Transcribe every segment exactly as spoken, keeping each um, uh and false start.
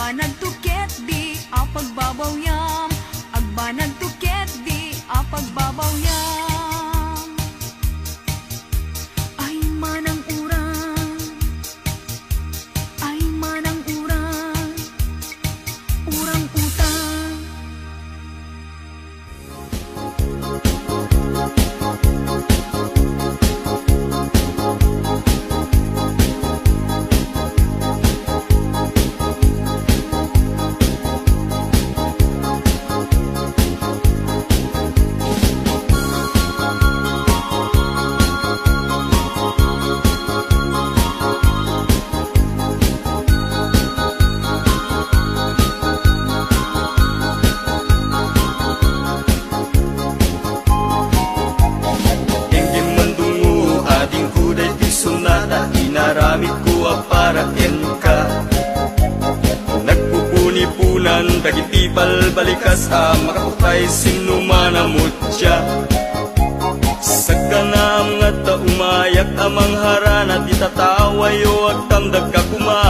Agbanagto ketdi a pagbabawyam, agbanagto ketdi a pagbabawyam. Ay manang urang, ay manang urang, urang utang. Denggen mandungo, adingko daytoy sonata, inaramidko a para kenka. Nagpupunipunan dagiti balbalikas a makaputay sinno man a mutya. Saganaam nga adda umayak a mangharana ti tatawayo, agtamdagka koma.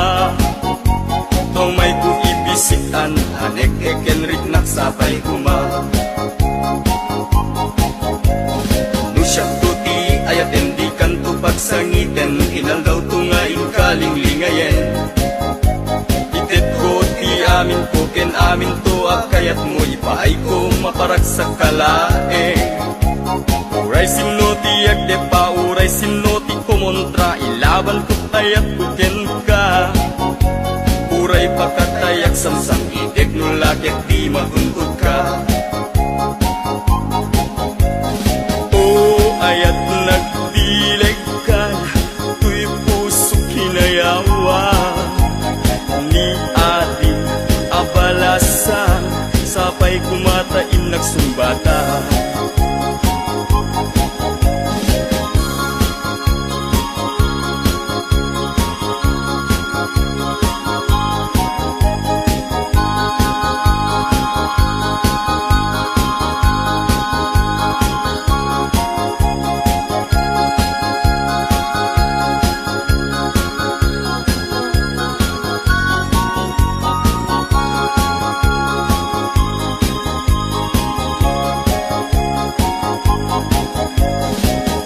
Tumayko ibisik-an, anek-ek ken riknak sapay koma. No siakto ti ayaten, dikanto pagsangiten, inaldawto nga inkalinglingayen. Itedko ti aminko ken aminto a kayatmo, ipaayko maparagsak ka laeng. Uray sinno ti agdeppa, uray sinno ti kumontra, ilabanko ti ayatko kenka. Uray pakatayak samsang-itek no la ketdi magun-odka. O ayat, nagbilegkan, toy pusok kinayawa. Ni ading a balasan, sapay koma ta innak sungbatan.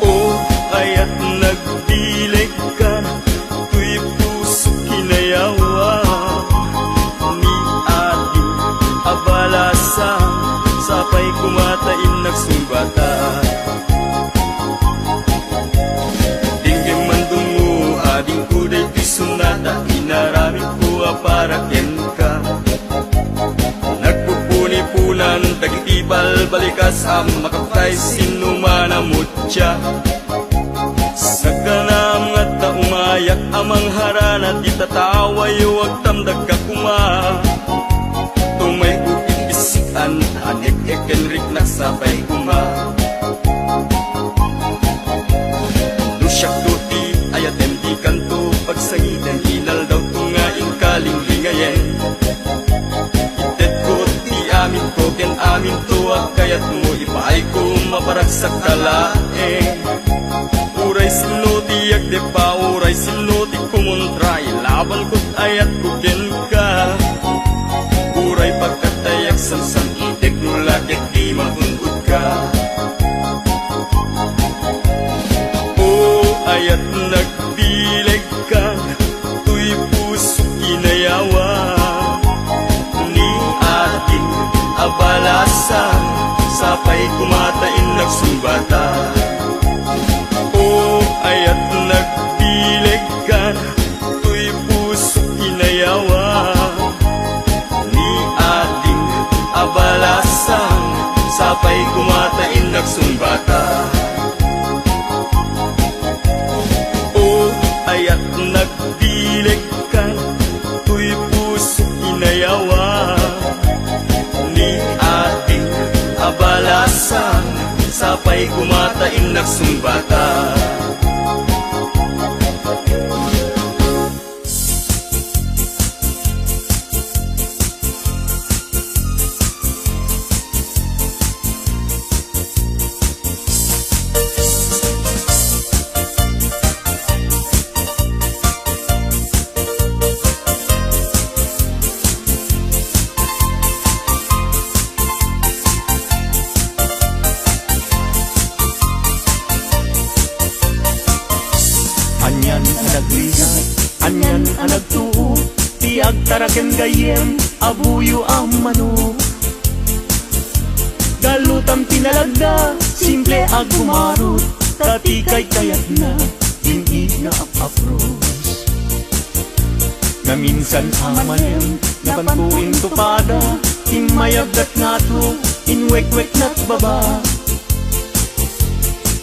O ayat, nagbilegkan, toy pusok kinayawa. Ni ading a balasan, sapay koma ta innak sungbatan. Denggen mandungo, adingko daytoy sonata, inaramidko a para kenka. Nagpupunipunan dagiti balbalikas a makaputay sinno man a mutya. Saganaam nga adda umayak a mangharana ti tatawayo, agtamdagka koma. Tumayko ibisik-an, anek-ek ken riknak sapay koma. No siakto ti ayaten, dikanto pagsangiten, inaldawto nga inkalinglingayen. Itedko ti aminko ken aminto a kayatmo, ipaayko maparagsak ka laeng. Uray sinno ti agdeppa, uray sinno ti kumontra, ilabanko ti ayatko kenka. Uray pagkatayak samsang-itek no la ketdi magun-odka. O ayat, nagbilegkan, toy pusok kinayawa. Ni ading a balasan, sapay koma ta innak sungbatan. O ayat, nagbilegkan, toy pusok kinayawa. Ni ading a balasan, sapay koma ta innak sungbatan. O ayat, nagbilegkan, toy pusok kinayawa. Ni ading a balasan, sapay koma ta innak sungbatan. Taraken gayyem a buyo a manok. Galutam ti nalagda, simple a gumarot, ta ti kaykayatna, binig nga ap-apros. Naminsan a malem, napanko intupada, immayagdat ngato, inwekweknat baba.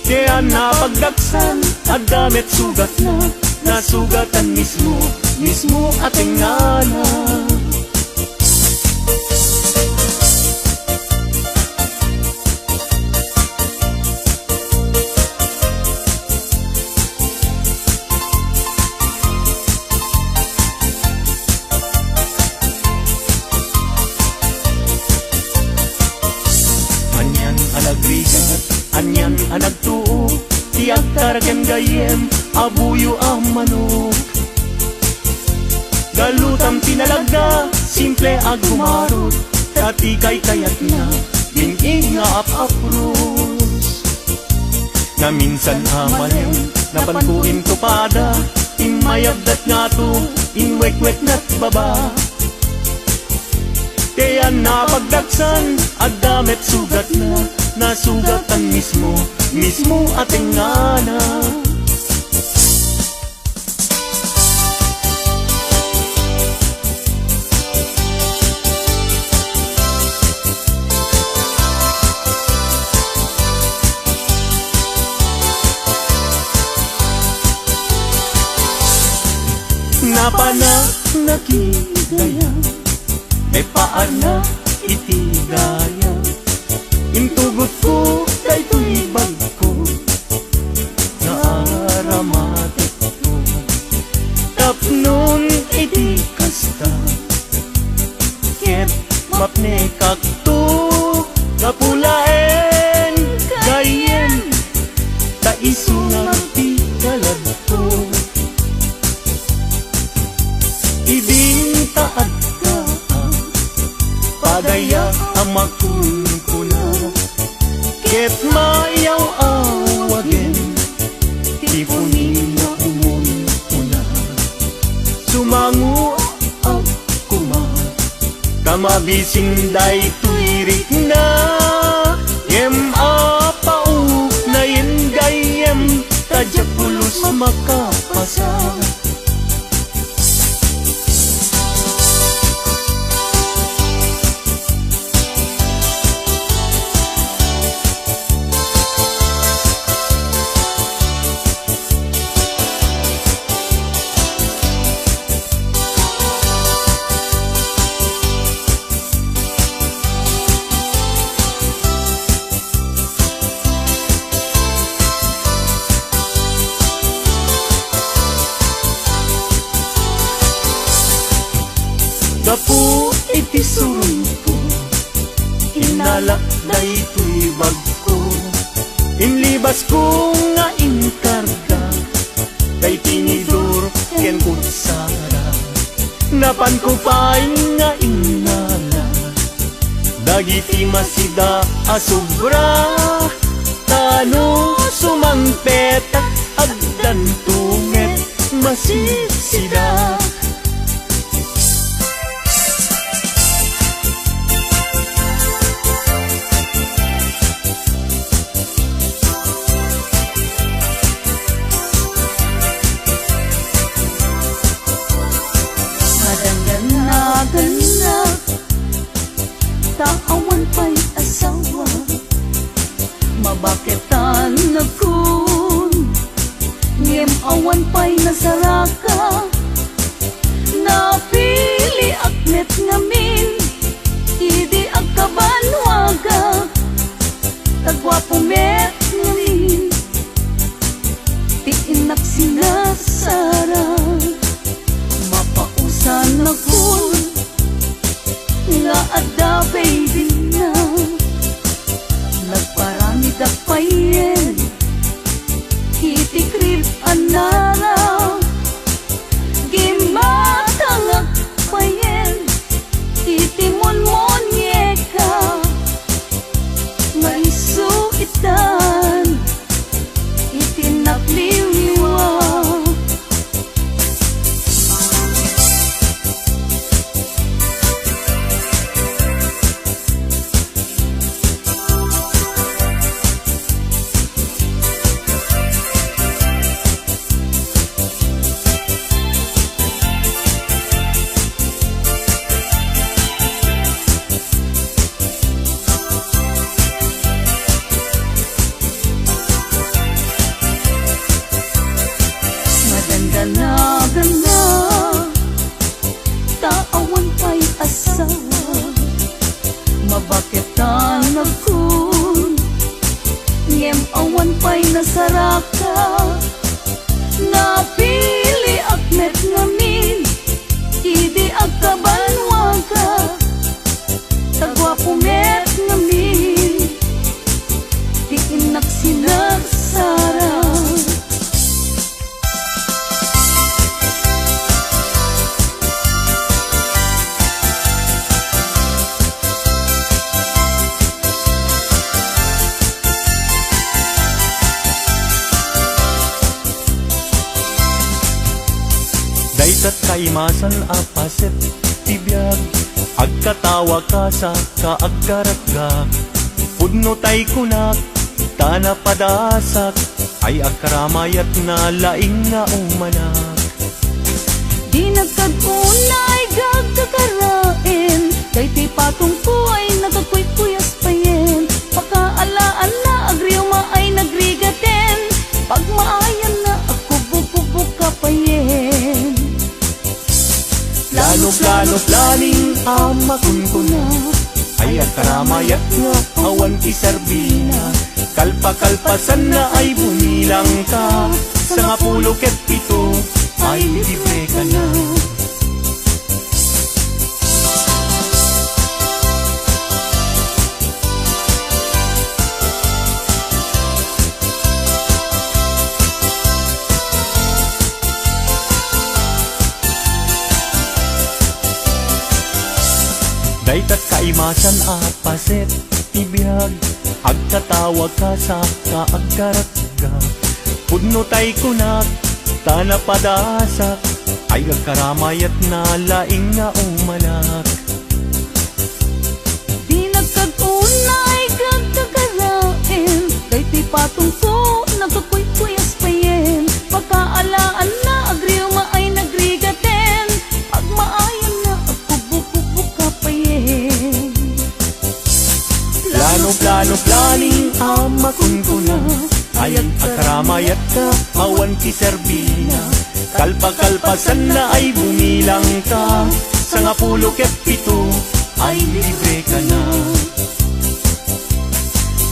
Diay napagdagsan, adda met sugatna, nasugatan mismo, mismo a tengngana. Anian a nagrigat, anian a nagtuo, ti agtaraken gayyem a buyo a manok. Galutam ti nalagda, simple a gumarot, ta ti kaykayatna, binig nga ap-apros. Naminsan a malem, napanko intupada, immayagdat ngato, inwekweknat baba. Diay napagdagsan, adda met sugatna, nasugatan mismo, mismo a tengngana. Napanak nakidaya, maipaarna iti daya. Intugotko daytoy bagko nga aramatekko. Tapnon iti kasta, ket mapnekakto, gapu laeng gayyem, ta isu nga ti kaladko. Idin ta agka, padayak a makunkuna, ket mayaw-awagen ti puni nga umunkuna. Sumangoak koma, ta mabisin daytoy rikna, ngem apauknayen gayyem, ta diak pulos makapasa. Gapu iti surongko, inalak daytoy bagko. Inlibasko nga inkarga, tay tinidor ken kutsara. Napanko pay nga innala dagiti masida a sobra, ta no sumangpetak, addanto met masisidak. Madanggan-agannak, ta awan pay asawa. Mabaketan nakon, ngem awan pay nasaraka. Napiliak met ngamin idi agkabanwagak, ta guapo met ngamin ti innak sinasara. Mapausannakon nga adda baby na. Nagparamidak payen iti crib a nara. Gimmatangak payen iti munmonyeka nga isu itan iti nagliwliwa. Saraka, napiliak met ngamin, idi agkabanwaka, ta guapo met ngamin ti innak sinagsara. Dayta kaimasan a paset ti biag, agkatawa ka sa kaagkaratgak. Pudno tay kunak, ta napadasak, ay agkaramayat na laing nga umalak. Dinak kad unay gagkakaraen, daytoy patongko ay nagkakuykuyas payen. Pakaalaanna agriuma ay nagrigaten, pagmaayanna agkubbo-kubbo ka payen. Plano, plano, planning a makunkuna, ay agkaramayat nga awan ti serbina. Kalpa-kalpasanna ay bumilang ka, sangapulo ket pito ay libre ka na. Dayta kaimasan a paset ti biag, agkatawa ka sa kaagkaratgak. Pudno tay kunak, ta napadasak, ay agkaramayat na laing nga umalak. Dinak kad unay gagkakaraen, daytoy patongko nagkakuykuyas payen. Pakaalaanna agriuma ay nagrigaten, pagmaayanna agkubbo-kubbo ka payen. Plano, plano, planning a makunkuna, ay agkaramayat ka awan ti serbina. Kalpa-kalpasanna ay bumilang ka, sangapulo ket pito ay libre ka na.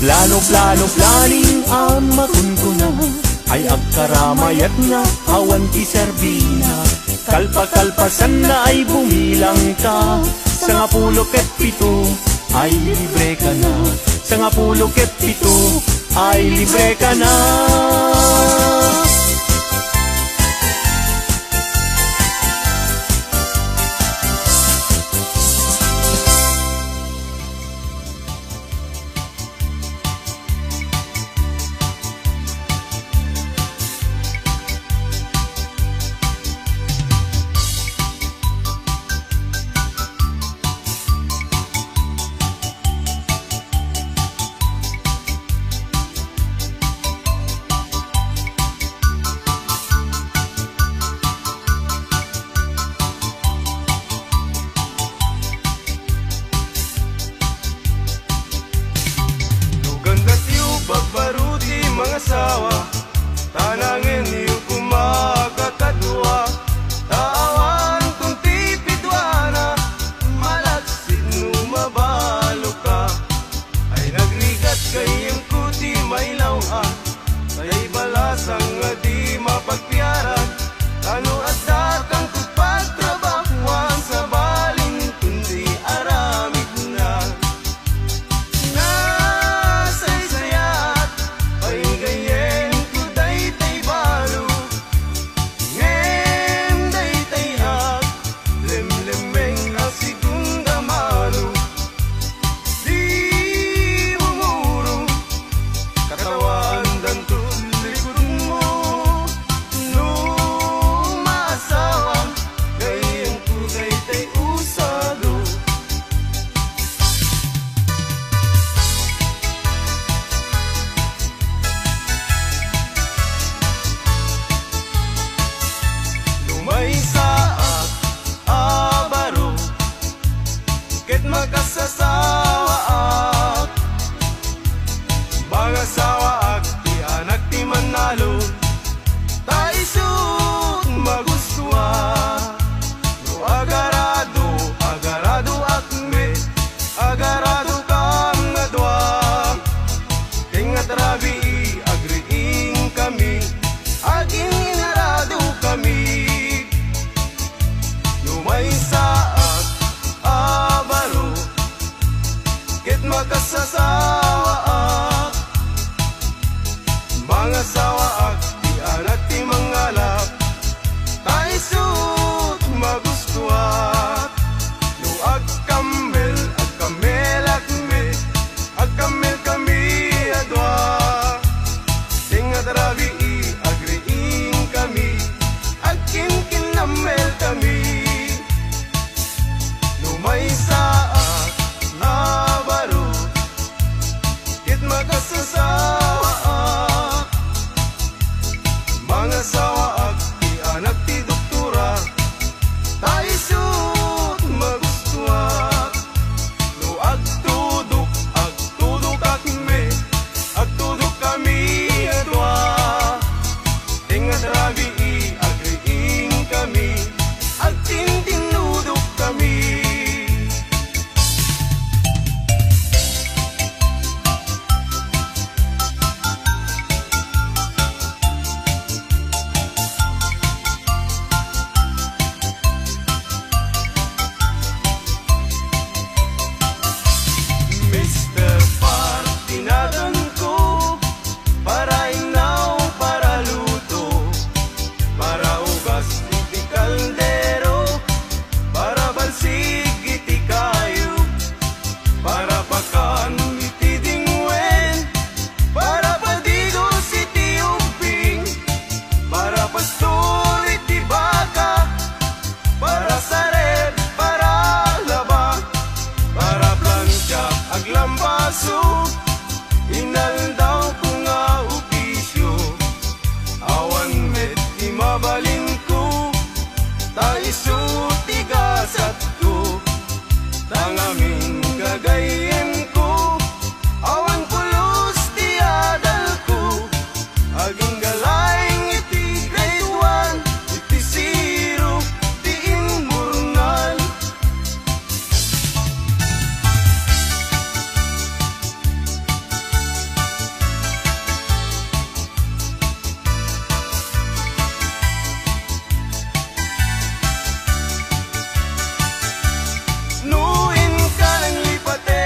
Plano, plano, planning a makunkuna, ay agkaramayat nga awan ti serbina. Kalpa-kalpasanna ay bumilang ka, sangapulo ket pito ay libre ka na. Sangapulo ket pito ay libre ka na. No ganggatyo, bagbaro ti mangasawa, ta nangenyo koma kakadua, ta awan kun ti piduana, malaksid no mabalo ka. Ay nagrigat gayyemko ti mailaw-an, tay balasang nga di mapagpiaran, ta no adda kangko pagtrabahoan, sabalinton ti aramidna. Nasaysayaat pay gayyemko daytay balo, ngem daytay ak- lemlemmeng a segunda mano. Di bumuro, katawaandanto likudmo. No maasawa, gayyemko daytay usado. No maysaak a baro, ket makasasawaak, mangasawaak ti anak ti mannalon, ta isut' magustuak. No agarado, agaradoak met, agaradokam nga dua. Ken nga trabii, agriing Asawaak, mangasawaak ti anak ti mangalap, ta isut' magustuak. No agkammel, agkammelakmi, agkammelkami a dua. Tengnga ti rabii, agriingkami, agkinkinammelkami. No maysaak nga baro, ket makasasawaak, mangasawaak ti anak ti doktora, ta isut' magustuak. No agtudok, agtudokakmi, agtudokkami a dua. Tengnga ti rabii, agriingkami, agtintinnudokkami. Mister Par, tinaganko, para innaw, para luto, para ugas iti kaldero, para balsig iti kayo, para pakan iti dingwen, para padigos iti ubbing, para pastor iti baka, para sareb, para laba, para plancha, aglambaso, inaldawko nga opisio. Awan met ti mabalinko, ta isu ti gasatko. Ta ngamin gagayyemko, awan pulos ti adalko. Agingga laeng iti grade one, iti zero ti imburnal. No inka nanglipate,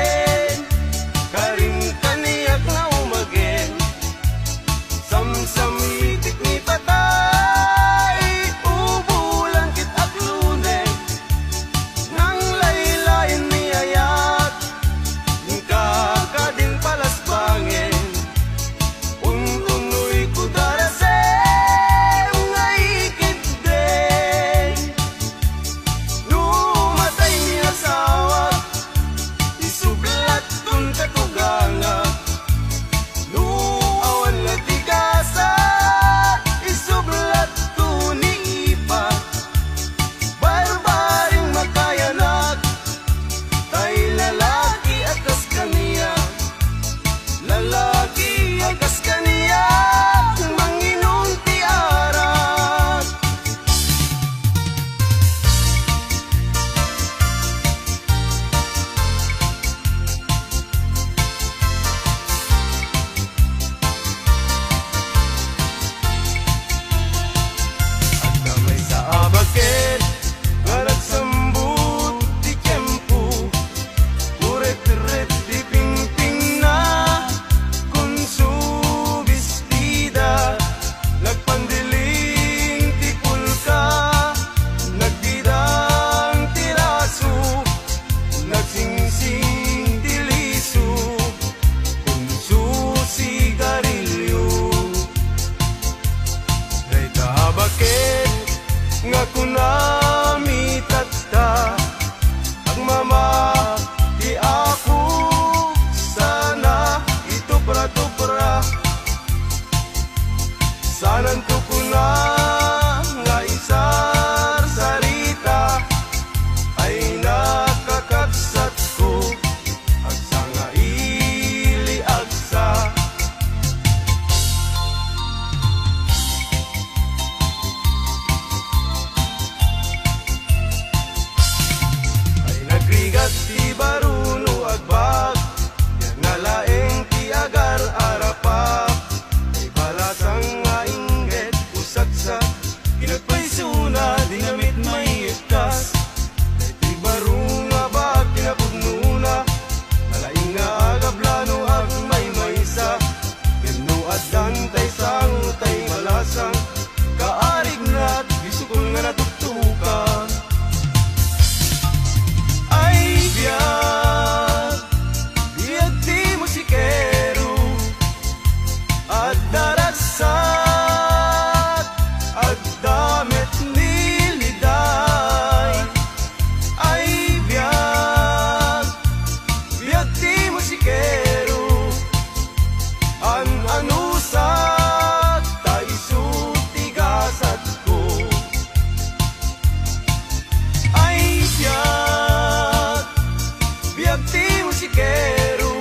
Ti musikero,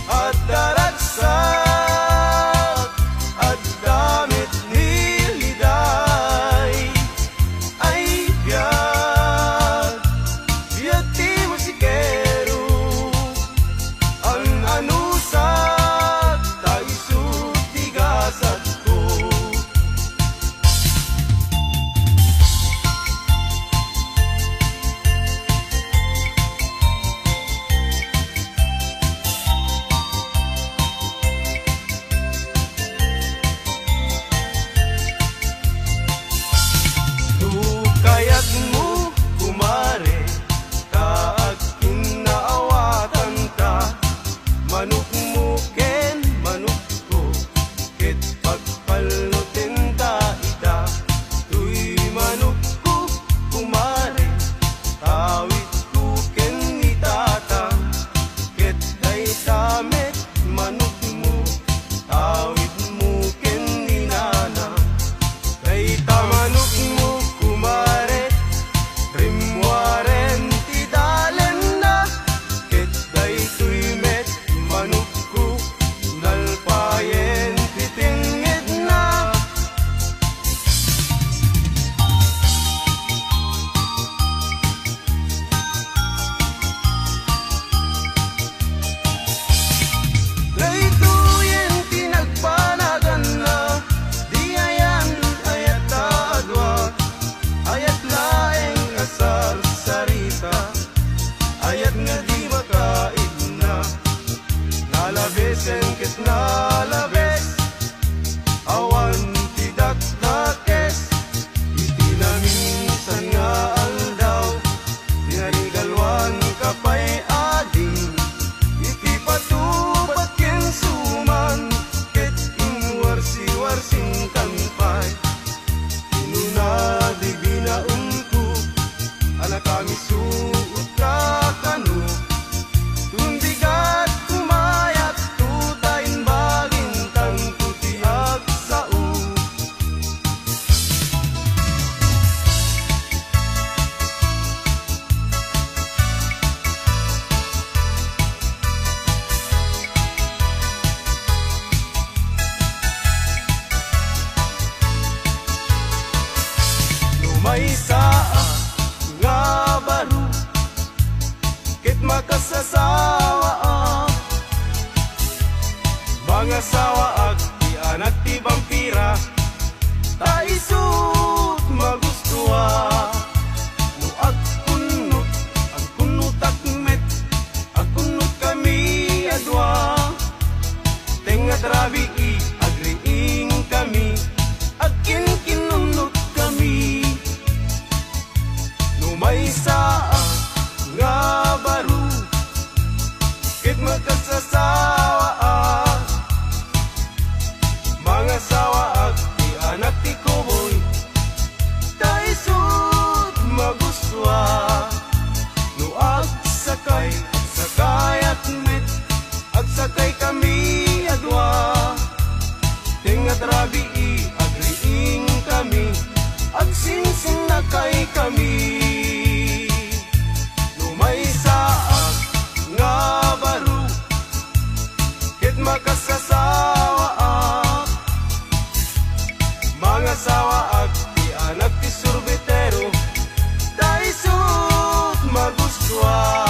adda ragsak, adda met ni liday. Ay, biag, biag ti musikero, an-anusak, ta isu ti gasatko. No kayatmo, kumare, ta agkinnaawatanta, manokmo ken manokko, ket pagpalnotenta ida. Toy manokko, kumare, tawidko ken ni tata, ket dayta met manokmo, tawidmo ken ni nana. Dayta manokmo, kumare, rimmuaren ti dalenna, ket daytoy met manokko, nalpayen ti tengngedna. Daytoyen ti nagbanaganna, di ayan-ayat a dua, ayat laeng a sarsarita, ayat nga di makaibna. Nalabesen ket nalabes, awan ti dakdakes. Iti naminsan nga aldaw, pinarigaluanka pay ading. Iti patupatken suman, ket inwarsiwarsinkan pay. Kinuna di binaonko, a nakangisuotka kano. Tumbigat kumayatto ta imbagintanto ti agsao. No maysaak nga baro ket makasasawaak, mangasawaak ti anak ti bampira, ta isut' magustoak. No agkunnot, agkunnotak met, agkunnotkami a dua. Tengnga ti rabii, agriingkami, agkinkinnunotkami. No maysaak nga baro ket makasasawaak, mangasawaak ti anak ti kuboy, ta isut' magustoak. No agsakay, agsakayak met, agsakaykami a dua. Tengnga ti rabii, agriingkami, agsinsinnakaykami. No maysaak nga baro ket makasasawaak, mangasawaak ti anak ti surbitero, ta isut' magustoak.